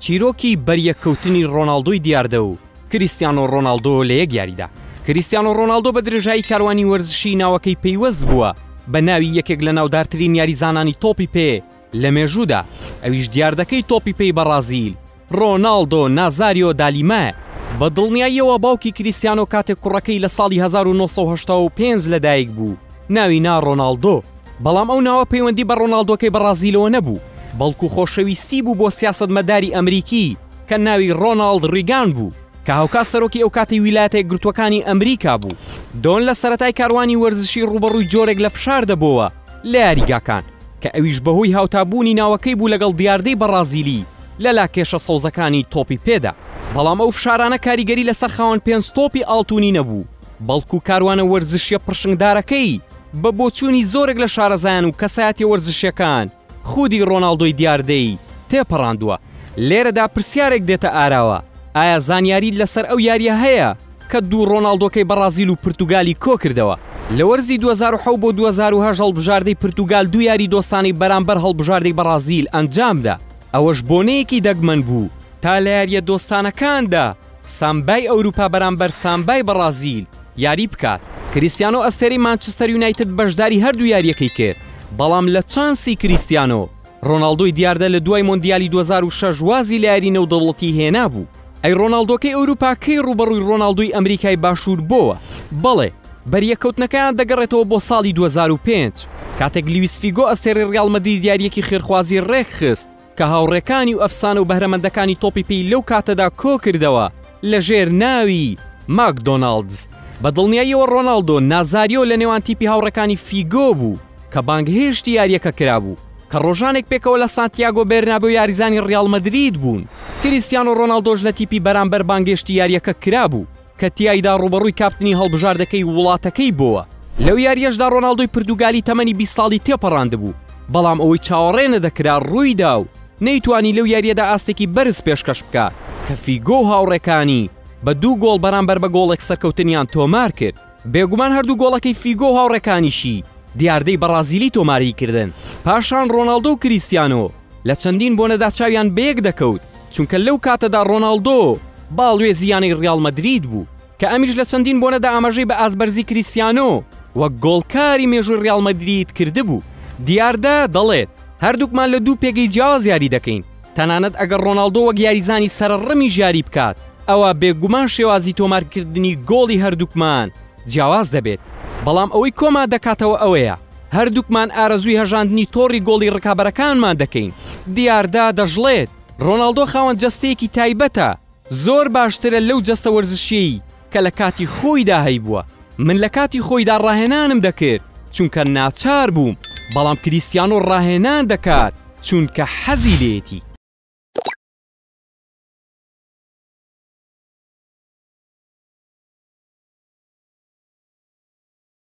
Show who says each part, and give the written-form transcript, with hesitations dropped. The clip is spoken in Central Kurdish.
Speaker 1: چیرۆکی بەریەککەوتنی ڕۆناڵدۆی دیاردە و کریستیانۆ ڕۆناڵدۆ لە یەک یاریدا. کریستیانۆ ڕۆناڵدۆ بە درێژایی کاروانی وەرزشی ناوەکەی پەیوەست بووە بە ناوی یەکێک لە ناودارترین یاریزانانی تۆپی پێ لە مێژوودا، ئەویش دیاردەکەی تۆپی پێی بەڕازیل، ڕۆناڵدۆ نازاریۆ دالیمایە. بە دڵنیاییەوە باوکی کریستیانۆ کاتێک کوڕەکەی لە ساڵی 1985 لەدایک بوو، ناوی نا ڕۆناڵدۆ، بەڵام ئەو ناوە پەیوەندی بە ڕۆناڵدۆکەی بەڕازیلەوە نەبوو، بەڵکو خۆشەویستی بوو بۆ سیاسەتمەداری ئەمریکی کە ناوی ڕۆناڵد ڕیگان بوو، کە هاوکات سەرۆکی ئەوکاتەی ویلایەتە یەکگرتووەکانی ئەمریکا بوو. دۆن لە سەرەتای کاروانی وەرزشی ڕووبەڕووی جۆرێک لە فشار دەبۆوە لە یاریگاکان، کە ئەویش بەهۆی هاوتابوونی ناوەکەی بوو لەگەڵ دیاردەی بەڕازیلی لە لاکێشە سەوزەکانی تۆپی پێدا. بەڵام ئەو فشارانە کاریگەری لەسەر خاوەن پێنج تۆپی ئاڵتونی نەبوو، بەڵکو کاروانە وەرزشیە پڕشنگدارەکەی بە بۆچوونی زۆرێک لە شارەزایان و کەسایەتیە وەرزشیەکان خودی ڕۆناڵدۆی دیاردەی تێپەڕاندووە. لێرەدا پرسیارێک دێتە ئاراوە، ئایا زانیاریت لەسەر ئەو یاریە هەیە کە دوو ڕۆناڵدۆکەی بەڕازیل و پرتوگالی کۆکردەوە؟ لە وەرزی 2007 بۆ 2008 هەڵبژاردەی پرتوگال دوو یاری دۆستانەی بەرامبەر هەڵبژاردەی بەڕازیل ئەنجامدا، ئەوەش بۆنەیەکی دەگمەن بوو تا لە یاریە دۆستانەکاندا سامبای ئەوروپا بەرامبەر سامبای بەڕازیل یاری بکات. کریستیانۆ ئەستێرەی مانچستەر یونایتد بەشداری هەردوو یارییەکەی کرد، بەڵام لە چانسی کریستیانۆ ڕۆناڵدۆی دیاردە لە دوای مۆندیالی 2006 وازی لە یاری نێودەوڵەتی هێنابوو. ئەی ڕۆناڵدۆکەی ئەوروپا کەی ڕووبەڕووی ڕۆناڵدۆی ئەمریکای باشوور بۆوە؟ بەڵێ، بەریەککەوتنەکەیان دەگەڕێتەوە بۆ ساڵی 2005، کاتێک لویس فیگۆ ئەستێرەی ڕیاڵ مەدرید یارییەکی خێرخوازی ڕێکخست، کە هاوڕێکانی و ئەفسانە و بەهرەمەندەکانی تۆپی پێی لەو کاتەدا کۆکردەوە لە ژێر ناوی، ماکدۆناڵدز. بە دڵنیاییەوە ڕۆناڵدۆ نازاریۆ لە نێوان تیپی هاوڕێکانی فیگۆ بوو کە بانگهێشتی یارییەکە کرابوو، کە ڕۆژانێک پێکەوە لە سانتیاگۆ بێرنابێو یاریزانی ڕیاڵ مەدرید بوون. کریستیانۆ ڕۆناڵدۆش لە تیپی بەرامبەر بانگێشتی یارییەکە کرابوو. کە تیایدا ڕووبەڕووی کاپتنی هەڵبژاردەکەی وڵاتەکەی بۆوە، لەو یارییەشدا ڕۆناڵدۆی پرتوگالی تەمەنی 20 ساڵی تێپەڕاندبوو، بەڵام ئەوەی چاوەڕێ نەدەکرا ڕوویدا و نەیتوانی لەو یارییەدا ئاستێکی بەرز پێشکەش بکات، کە فیگۆ و هاوڕێکانی بە دوو گۆڵ بەرامبەر بە گۆڵێک سەرکەوتنیان تۆمارکرد. بێگومان هەردوو گۆڵەکەی فیگۆ و هاوڕێکانیشی دیاردەی بەڕازیلی تۆماریکردن. پاشان ڕۆناڵدۆ و کریستیانۆ لە چەندین بۆنەدا چاویان بەیەک دەکەوت، چونکە لەو کاتەدا ڕۆناڵدۆ باڵوێزی یانەی ڕیاڵ مەدرید بوو، کە ئەمیش لە چەندین بۆنەدا ئاماژەی بە ئاستبەرزی کریستیانۆ وەک گۆڵکاری مێژووی ڕیاڵ مەدرید کردبوو. دیاردە دەڵێت، هەردووکمان لە دوو پێگەی جیاواز یاری دەکەین، تەنانەت ئەگەر ڕۆناڵدۆ وەک یاریزانی سەرەڕمیش یاری بکات، ئەوا بێگومان شێوازی تۆمارکردنی گۆڵی هەردووکمان جیاواز دەبێت، بەڵام ئەوەی کۆمان دەکاتەوە ئەوەیە هەردووکمان ئارەزووی هەژاندنی تۆڕی گۆڵی ڕکابەرەکانمان دەکەین. دیاردە دەشڵێت، ڕۆناڵدۆ خاوەن جەستەیەکی تایبەتە، زۆر باشترە لەو جەستە وەرزشییەی کە لە کاتی خۆیدا هەیبووە، من لە کاتی خۆیدا ڕاهێنانم دەکرد چونکە ناچار بووم، بەڵام کریستیانۆ ڕاهێنان دەکات چونکە حەزی لێیەتی.